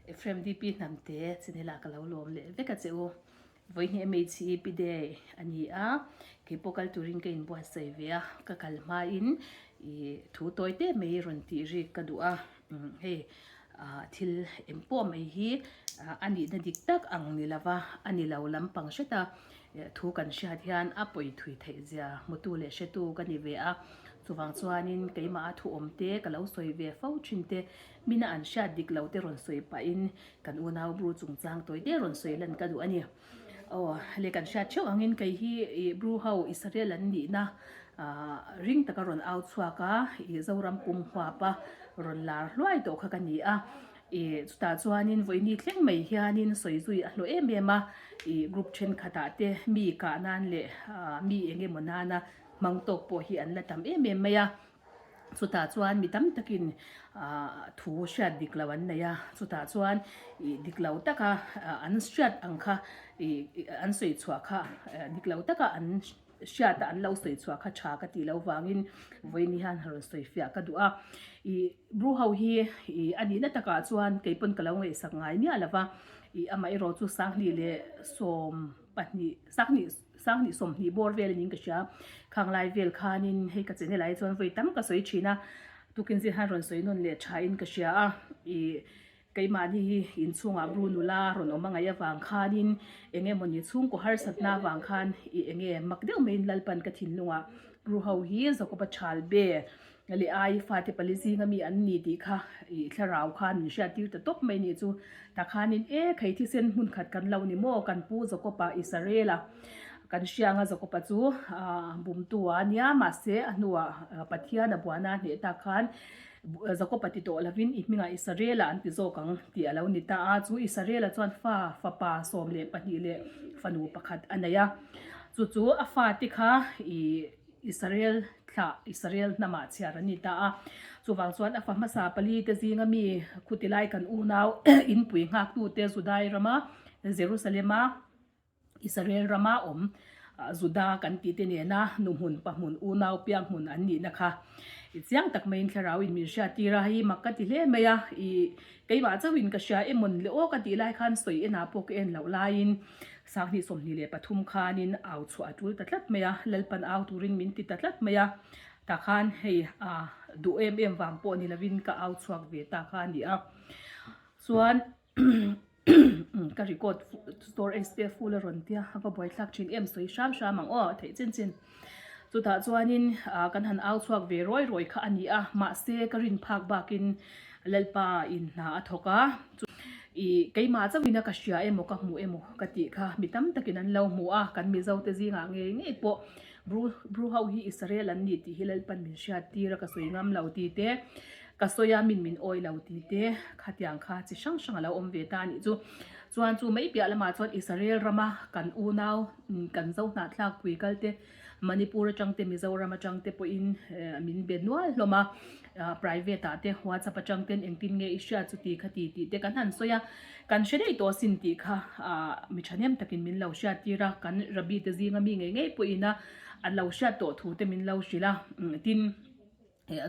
Ephraim DP Hnamte chinela ka lo lawm leh vek a che u. Vawihnih MHEP Day a ni a, keipawh kal turin ka inbuatsaih ve a, ka kal hmain ih thu tawi te mai rawn tih rik ka duh a, hei thil eng pawh mai hi a nihna dik tak ang ni lova a ni lo lampang hret a, thu kan hriat hian a pawi thui theih zia hmutu leh hretu ka ni ve a, chuvang chuanin keimah a thu awm te ka lo sawi ve fo thin te mina an hriat dik lo te rawn sawi pahin Kan unau Bru chungchang tawi te rawn sawi lan ka duh a ni. Aw, le kan hriat theuh angin kei hi ih Bru ho Israel an nihna ah ring taka rawn au chhuak a, ih Zoram pum huap a rawn lar hluai tawh kha ka ni a. Ih chutah chuanin vawiini thleng mai hianin sawi zui a hlawh em em a, ih group thenkhatah te mi kah nan leh ah mi eng emaw nana hmang tawk pawh hi an la tam em em mai a. Chutah chuan mi tam takin thu hriat dik lo an nei a, chutah chuan ih dik lo taka an hriat ang kha ih an sawi chhuah kha dik lo taka an hriat a an lo sawi chhuah kha tha ka tih loh vangin vawiin hian rawn sawi fiah ka duh a. Ih Bru ho hi ih a nihna takah chuan keipawn ka lo ngaihsak ngai miah lo va, ih amaherawh chu Sanghnih leh sawm pahnih Sanghnih. Sanghnih 20 bawr vel anin ka hria. Khang lai vel khanin hei ka channel ah hi chuan vawi tam ka sawi thin a, tukin zir han rawn sawi nawn leh thain ka hria a, ih keimahni hi inchhungah bru nula rawn awm a ngaih avang khanin eng emawni chhungkaw harsatna avang khan ih enge mak deuh maiin Lalpan ka thinlungah bru ho hi Jakoba Chal be Leh ai fate pali zinga mi an ni tih kha ih thlarau khan min hriat tir ta tawp mai nih chu. Tah khanin e khei thisen hmun khat kan lo ni maw kan pu Jakopa Israela kan hria anga Jakopa chu ah bumtu a nia mahse a hnuah Pathian a buana a hneh tak khan Jakopa ti tawh lovin i hmingah Israela an ti zawk ang tih a lo ni ta a chu Israela chuan fa fapa 12 leh fanu pakhat a nei a chu chu a fate kha ih Israel thlah, Israel hnamah chhiar an ni ta a. Chuvang chuan a fa hmasa pali te zinga mi khuti lai kan unau inpui nghaktute Judai rama Jerusalema Israel rama awm Juda kan tih te nena nuhmun pahmun unau piang hmun an nihna kha i chiang tak maiin thlarau in min hriat tir a, hei mak ka ti hle mai a, i keimah chauhin ka hria emawn le aw ka tih lai khan sawi enah pawh ka en loh laiin Sanghnih 23 khanin au chhuah a tul ta tlat mai a, Lalpan au turin min ti ta tlat mai a, tah khan hei a duh em em vang pawh ni lovin ka au chhuak ve ta kha a ni a. Chuan ka record store SPF full a rawn tia, a va buaithlak thin em sawi hram hram ang aw theih chin chin. Chutah chuanin kan han au chhuak ve rawi rawi kha a ni a, mahse ka rin phak bakin Lalpa in hna a thawk a, ih keimah chauhin a ka hria emaw ka hmu emaw ka tih kha mi tam takin an lo hmu a, kan Mizo te zingah ngei ngei pawh Bru Bru ho hi Israel an ni tih hi Lalpan min hriat tir a ka sawi ngam lo tih te, ka sawi a min min awi lo tih te khatiang kha chi hrang hrang a lo awm ve ta a nih chu. Chuan chu mai piah lamah chuan Israel rama kan unau kan zo hnahthlak pui kal te Manipur atang te Mizoram atang te pawhin min be nual hlawm a, private ah te WhatsApp atang ten engtin nge i hriat chu ti kha ti tih te kan han sawi a, kan hre daih tawh asin tih kha mi thahnem takin min lo hriat tir a, kan Rabbi te zinga mi ngei ngei pawhin a an lo hriat tawh thu te min lo hrilh a, tin.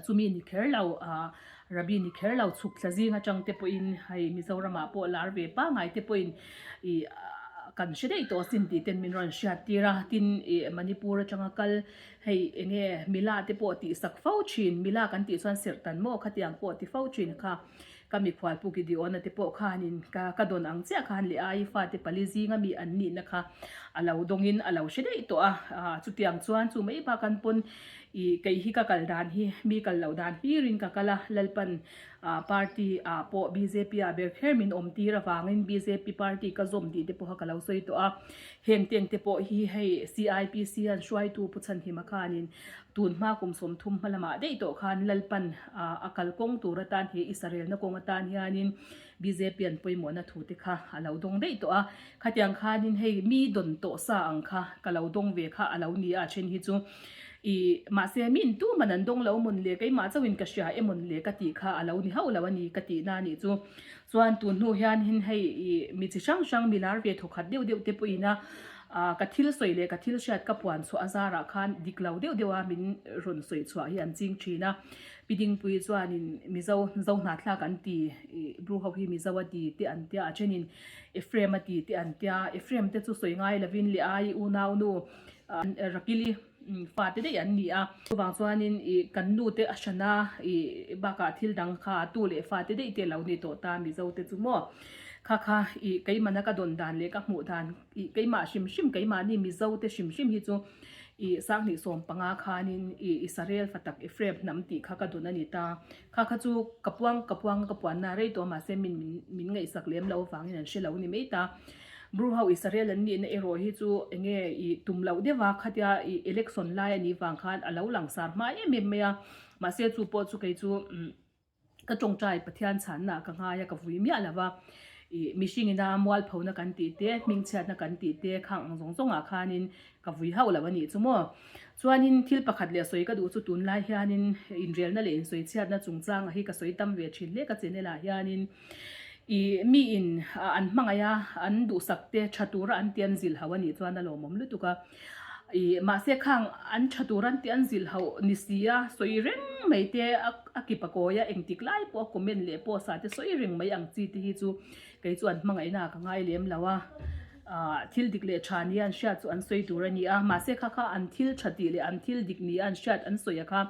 Chumi ni kher lo, Rabbi ni kher lo chhuk thla zing atang te pawhin hei Mizoramah pawh lar ve pangngai te pawhin ih kan hre daih tawh asin tih ten min rawn hriat tir a. Tin, ih Manipur atanga kal hei eng nge mila te pawh tih sak fo thin, mila kan tih chuan serh tan maw khatiang pawh ti fo thin kha ka mikhual Pu Gideon-a te pawh khanin ka ka dawn ang chiah khan leh ai fate pali zinga mi an nihna kha a lo dawngin a lo hre daih tawh a. Chutiang chuan chu mai bak an pawn Ih kei hi ka kal dan hi mi kal loh dan hlirin ka kal a, Lalpan ah party ah pawh bjp ah ber kher min awm tir avangin bjp party ka zawm tih te pawha ka lo sawi tawh a, heng teng te pawh hi hei CIPC an hruaitu Pu Chhanhima khanin tun hma kum 30 hma lamah daih tawh khan Lalpan ah a kalkawng tur atan he Israelna kawng atan hianin bjp an pawimawhna thu te kha a lo dawng daih tawh a, khatiang khanin hei mi dawn tawh sa ang kha ka lo dawng ve kha a lo ni a, a then hi chu ih mahse min tu man an dawng lo mawn le keimah chauhin ka hria emawn le ka tih kha a lo ni hauh lo a ni ka tih na nih chu. Chuan tun hnu hian hin hei ih mi chi hrang hrang mi lar ve thawkhat deuh deuh te pawhin a. Ah ka thil sawi leh ka thil hriat ka puan chhuah a zarah khan dik lo deuh deuh a min rawn sawi chhuah hi an ching thin a. Pi Dingpui chuanin Mizo Zohnahthlak an ti ih Bru ho hi Mizo a ti te an tia a thenin Ephraim a ti te an tia Ephraim te chu sawi ngai lovin leh ai unaunu Rakili fate daih an ni a. Chuvang chuanin ih kan nu te a hran a ih bakah thil dang kha tu leh fate daih te lo ni tawh ta Mizo te chu maw kha kha ih keimahna ka dawn dan leh ka hmuh dan ih keimah hrim hrim keimahni Mizo te hrim hrim hi chu ih 75 khanin ih Israel fa tak Ephraim hnam tih kha ka dawn a ni ta. Kha kha chu ka puang ka puang ka puanna rei tawh mahse min min ngaihsak lem loh avangin an hre lo ni mai ta. Bru ho Israel an nihna erawh hi chu enge ih tum loh deuh a khatia ih election lai a nih vang khan a lo langsar hma em em mai a mahse chu pawh chu kei chu umm ka tawngtai Pathian chhanna ka ngai a ka vui miah lo va ih mihring ina mualphona kan tih te hmingchhiatna kan tih te khang ang zawng zawngah khanin ka vui hauh lo a nih chu maw. Chuanin thil pakhat leh sawi ka duh chu tunlai hianin inrelna leh insawichhiatna chungchangah hi ka sawi tam ve thin hle ka channel ah hianin ih mi in an hmangaih a an duhsak te tha tura an tih an zilh hauh a nih chuan a lawmawm lutuk a ih mahse khang an tha tura an tih an zilh hauh ni si a sawi reng mai te a kip a kawi a engtik lai pawh a comment leh post ah te sawi reng mai ang chi te hi chu kei chu an hmangaihna ah ka ngai lem lo a. Ahh thil dik leh tha nia an hriat chu an sawi tur a ni a, mahse kha kha an thil tha tih leh an thil dik nia an hriat an sawi a kha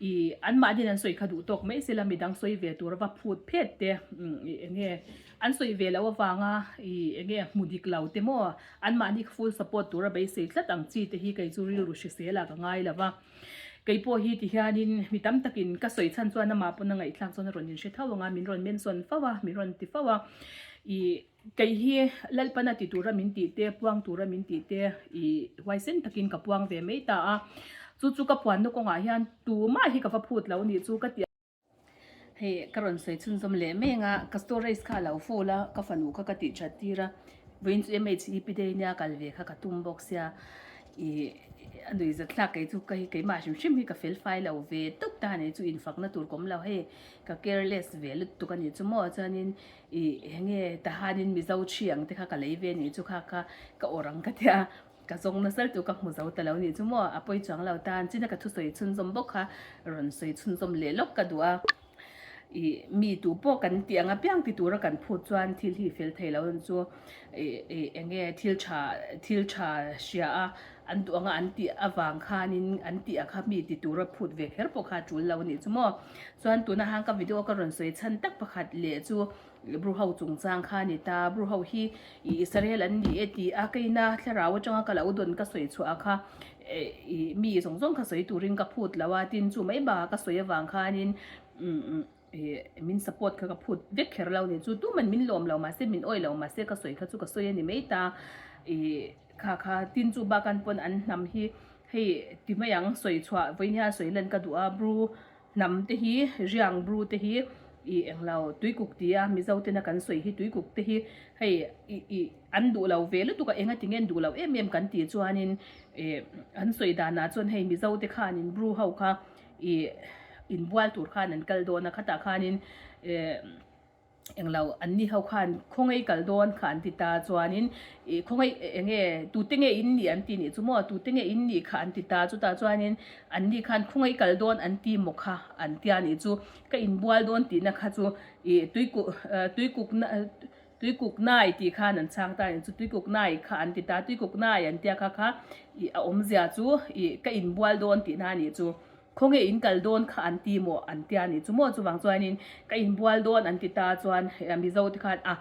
ih anmahniin an sawi kha duh tawk mai sela midang sawi ve tur ava phut phet te ih eng nge an sawi ve loh avanga ih eng nge hmu dik lo te maw anmahni full support tura beisei tlat ang chi te hi kei chu rilru hrisel ah ka ngai lo va. Kei pawh hi ti hianin mi tam takin ka sawi chhan chuan amah pawn a ngaihthlak chuan a rawn inhre tho ang a, min rawn mention fo a, min rawn ti fo a ih. Kei hi Lalpana ti tura min tih te, puang tura min tih te i huaisen takin ka puang ve mai ta a. Chu chu ka puanna kawngah hian tumah hi ka va phut lo nih chu ka ti a. Hei ka rawn sawi chhunzawm leh meng a, ka storage kha a lo full a, ka fanu kha ka tih that tir a. Vawiin chu MHEP day nia kal ve kha ka tum bawk sia i a nui zat thlak kei chu ka hi keimah hrim hrim hi ka fel fai lo ve tawp ta a ni chu infakna tur ka awm lo hei ka careless ve lutuk a ni chu maw chuanin Ih enge tahanin Mizo thi ang te kha ka lei ve nih chu kha kha ka awrh ang ka tia ka zawng nasal tu ka hmu zo ta lo nih chu maw a pawi chuang lo tan china ka thusawi chhunzawm bawk kha rawn sawi chhunzawm leh lawk ka duh a ih mi tu pawh kan tih ang apiang ti tura kan phut chuan thil hi fel thei lo ang chu ih ih enge thil tha thil tha hria a an duh anga an tih avang khanin an tih ah kha mi ti tura phut ve kher pawh kha a tul lo nih chu maw. Chuan tuna hang ka video ka rawn sawi chhan tak pakhat leh chu Bru ho chungchang kha a ni ta. Bru ho hi ih Israel an ni e tih a keina thlarau atanga ka lo dawn ka sawi chhuah kha ih mi zawng zawng kha sawi turin ka phut lo a, tin chu mai bakah ka sawi avang khanin ih min support kha ka phut vek kher lo ni chu tuman min lawm lo mahse min awih lo mahse ka sawi kha chu ka sawi a ni mai ta. Ih kha kha tin chu bakan pawn an hnam hi hei ti mai ang sawi chhuah vawiin hian sawi lan ka duh a Bru Hnam te hi Riang Bru te hi ih englo Tuikuk ti a Mizo tena kan sawi hi Tuikuk te hi hei ih ih an duh lo ve lutuk a enga tinge an duh loh em em kan tih chuanin ih an sawi danah chuan hei Mizo te khanin Bru ho kha ih inbual tur khan an kal dawn a khatah khanin eh Englo, anni ho khan khawngaih kal dawn kha an ti ta chuanin ih khawngaih eng nge tute nge in nih an ti nih chu maw tute nge in nih kha an ti ta chutah chuanin anni khan khawngaih kal dawn an ti maw kha an tia nih chu ka inbual dawn tihna kha chu ih tuikuk tuikukna tuikuk nai tih khan an chhang ta nih chu tuikuk nai kha an ti ta tuikuk nai an tia kha kha ih a awmzia chu ih ka inbual dawn tihna nih chu. Khawnge in kal dawn kha an ti maw an tia nih chu maw chuvang chuanin ka inbual dawn an ti ta chuan Mizo te khan a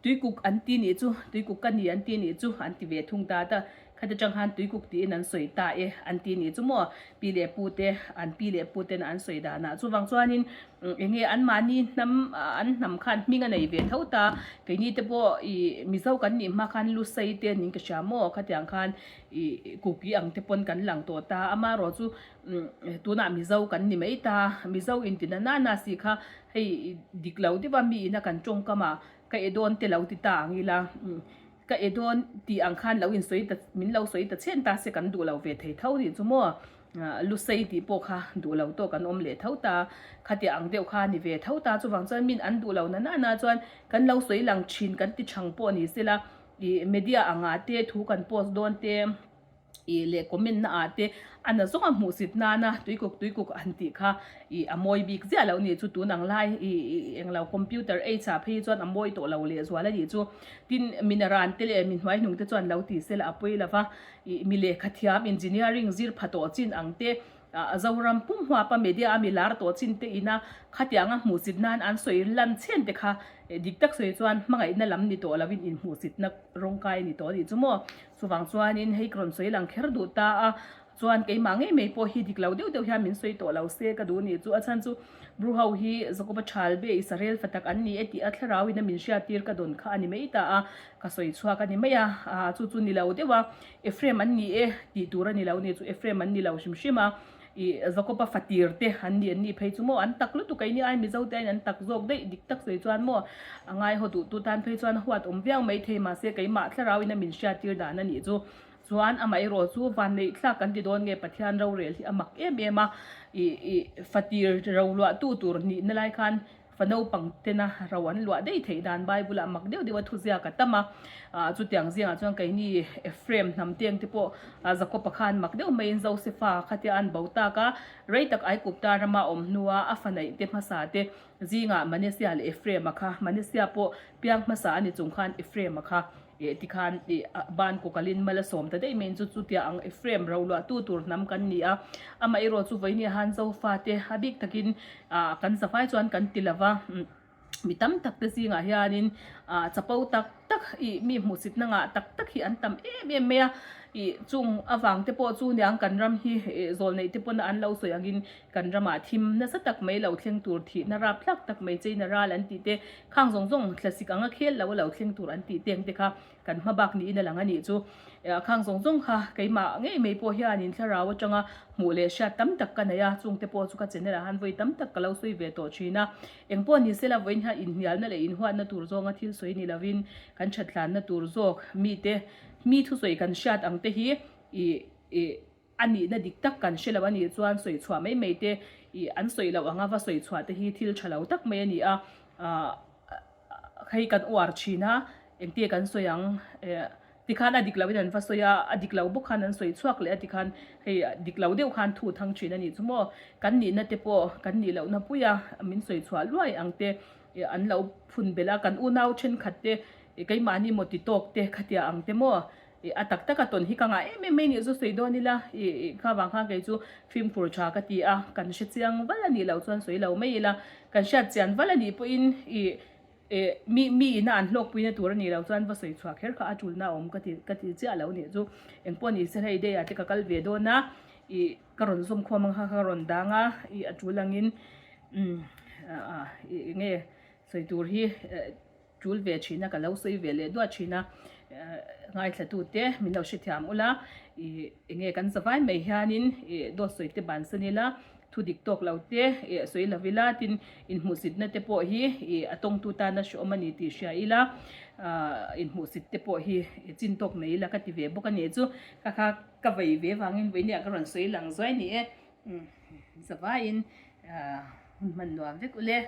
tuikuk an ti nih chu tuikuk ka ni an ti nih chu an ti ve thung ta ta khati tang khan tuikuk tiin an sawi ta e an ti nih chu maw pi leh pu te an pi leh pu ten an sawi danah chuvang chuanin enge anmahni hnam an hnam khan hming a nei ve tho ta keini te pawh ih Mizo kan nih hma khan Lusei te nin ka hria maw khatiang khan Ih Kuki ang te pawn kan lang tawh ta, amaherawh chu tunah Mizo kan ni mai ta, Mizo inti na na na si kha hei dik lo deuh a mi ina kan tawngkam ah ka e dawn te lo ti ta ang ila, ka e dawn tih ang khan lo insawi ta min lo sawi ta chhen ta se kan duh lo ve thei tho nih chu maw, Lusei tih pawh kha duh lo tawh kan awm leh tho ta, khatiang ang deuh kha a ni ve tho ta, chuvang chuan min an duh lo na na na chuan kan lo sawi lang thin kan ti chhang pawh ni sela. Ih media angah te thu kan post dawn te ih leh comment na ah te a na zawng a hmuhsit nana tuikuk tuikuk an tih kha ih a mawi bik ziah loh nih chu tun ang lai ih ih englo computer age ah phei chuan a mawi tawh lo leh zual a nih chu. Tin mi naran te leh mi hnuaihnung te chuan lo ti sela a pawi lova ih mi lehkha thiam engineering zir pha tawh chin ang te Zoram pum huapa media a mi lar tawh chin te ina khatianga hmuhsit nan an sawi lan chhen te kha dik tak sawi chuan hmangaihna lam ni tawh lovin inhmuhsitna rawngkai a ni tawh a nih chu maw. Chuvang chuanin hei ka rawn sawi lang kher duh ta a, chuan keimah ngei mai pawh hi dik lo deuh deuh hian min sawi tawh lo se ka duh a nih chu. A chhan chu Bru ho hi Jakoba Thal be Israel fa tak an ni e tih a thlarau in a min hriattir ka dawn kha a ni mai ta a, ka sawi chhuak a ni mai a, chu chu ni lo deuh a. Ephraim an ni e tih tur a ni lo nia chu Ephraim an ni lo hrim hrim a, ih Jakoba fatir te an ni an nih phei chu maw an tak lutuk a ini ai Mizo te aiin an tak zawk daih dik tak sawi chuan maw a ngaihaw duh tu tan phei chuan a huat awm viau mai thei mahse keimah thlarau in a min hriattir dan a nih chu chuan amaherawh chu vanneih thlak kan ti dawn nge Pathian rorel hi a mak em em a ih ih fatir ro luah tu tur nihna lai khan Fa naupang tena ro an luah daih theih dan Bible ah mak deuh deuh a thuziak a tam a, chutiang zingah chuan keini Ephraim hnam teng te pawh Jakob-a khan mak deuh maiin Josefa khatia an bo tak a, rei tak Aigupta rama awm hnua a fa neih te hmasa te zingah Manasseh leh Ephraim-a kha, Manasseh pawh piang hmasa a ni chung khan Ephraim-a kha eh tikhan ih ban kawkalin mal a sawm ta daih maiin chu chutia ang Ephraim ro luahtu tur hnam kan ni a, amaherawh chu vawinia han Zofa te a bik takin ah kan zavai chuan kan ti lova mi tam tak te zingah hianin ah chapo tak tak ih mi hmuhsitna ngah tak tak hi an tam em em mai a ih chung avang te pawh chu niang kan ram hi ih zawl neih te pawn an lo sawi angin kan ramah thim nasa tak mai lo thleng tur thihna rap thlak tak mai cheina ral an tih te khang zawng zawng thlasik anga khel lo a lo thleng tur an tih te ang te kha Kan hma bak niin a lang a nih chu. Khang zawng zawng kha keimah ngei mai pawh hianin thlarau atanga hmuh leh hriat tam tak ka nei a, chungte pawh chu ka channel ah han vawi tam tak ka lo sawi ve tawh thin a. Eng pawh ni sela vawiin hian inhnialna leh inhuatna tur zawnga thil sawi ni lovin kan thathlanna tur zawk mite mi thusawi kan hriat ang te hi ih ih a nihna dik tak kan hre lo a nih chuan sawi chhuah mai mai te ih an sawi loh anga va sawi chhuah te hi thil tha lo tak mai a ni a, ah hei kan uar thin a engtia kan sawi ang eh tikhan a dik loin an va sawi a, a dik lo bawk khan an sawi chhuak leh a tikhan hei dik lo deuh khan thu thang thin a nih chu maw kan nihna te pawh kan nih lohna puia min sawi chhuah luai ang te ih an lo phun belh a kan unau thenkhat te ih keimahni maw ti tawk te khatia ang te maw. Ih a tak tak a tawn hi ka ngah em em mai nih chu sawi dawn ila ih ih kha vang khan kei chu fimkhur tha ka ti a, kan hre chiang val a nih loh chuan sawi lo mai ila, kan hriat chian val a nih pawhin ih eh mi mi ina an hlawkpuina tur a nih loh chuan va sawi chhuah kher kha a tulna a awm ka ti ka ti chiah lo nih chu engpawh ni se hei day ah te ka kal ve dawn a ih ka rawn zawm khawm ang kha ka rawn dang a ih a tul angin umm ah ih eng nge sawi tur hi eh. Tul ve thin a, ka lo sawi ve leh duah thin a, ngaithlatute min lo hrethiam ula, ih enge kan zavai mai hianin ih dawt sawi te bansan ila, thu dik tawk lo te ih sawi lo ila, tin inhmuhsitna te pawh hi ih a tawngtu tana hrehawm a ni tih hria ila, ah inhmuhsit te pawh hi chin tawk nei ila ka ti ve bawk a ni chu, kha kha ka vei ve vangin vawinia ka rawn sawi lang zuai ni e, zavaiin ah hun hman nuam vek ule.